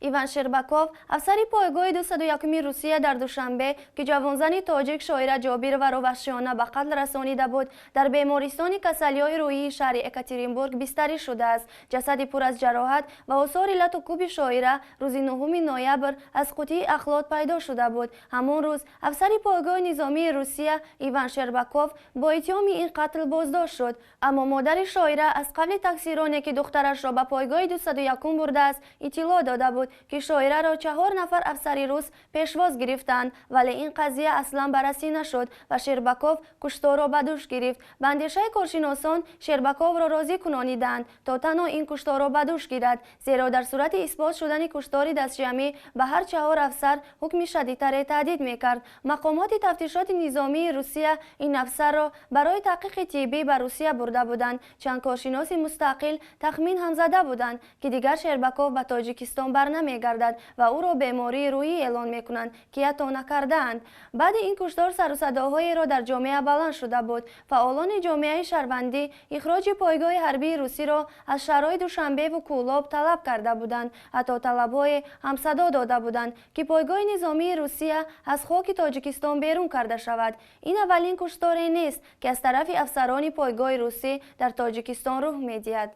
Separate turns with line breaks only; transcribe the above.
Иван Шербаков, афсари пойгоҳи 201-уми Русия дар Душанбе, ки ҷавонзани тоҷик Шоира Ҷобироваро ваҳшиёна ба қатл расонида буд, дар бемористони касалиҳои рӯҳии шаҳри Екатеринбург бистарӣ шудааст. Ҷасади пур аз ҷароҳат ва осори лату кӯби Шоира рӯзи 9 ноябр аз қутии ахлот пайдо шуда буд. Ҳамон рӯз афсари пойгоҳи низомии Русия Иван Шербаков бо иттиҳоми ин қатл боздошт шуд. Аммо модари Шоира аз қавли таксироне, ки духтарашро ба пойгоҳи 201 бурдааст, иттилоъ дода буд, ки Шоираро 4 нафар афсари рус пешвоз гирифтанд, вале ин қазия аслан баррасӣ нашуд ва Шербаков кушторро ба дӯш гирифт. Ба андешаи коршиносон, Шербаковро розӣ кунониданд, то танҳо ин кушторро ба дӯш гирад, зеро дар сурати исбот шудани куштори дастҷамъӣ ба ҳар 4 афсар ҳукми шадидтаре таҳдид мекард. Мақомоти тафтишоти низомии Русия ин афсарро барои таҳқиқи тиббӣ ба Русия бурда буданд. Чанд коршиноси мустақил тахмин ҳам зада буданд, ки дигар Шербаков ба Тоҷикистон барнамегардад ва ӯро бемории рӯҳӣ эълон мекунанд, ки ҳатто накардаанд. Баъди ин куштор сарусадоҳоеро дар ҷомеа баланд шуда буд. Фаъолони ҷомеаи шаҳрвандӣ ихроҷи пойгоҳи ҳарбии русиро аз шаҳрҳои Душанбеву Кӯлоб талаб карда буданд. Ҳатто талабҳое ҳамсадо дода буданд, ки пойгоҳи низомии Русия аз хоки Тоҷикистон берун карда шавад. Ин аввалин кушторе нест, ки аз тарафи афсарони пойгоҳи русӣ дар Тоҷикистон рух медиҳад.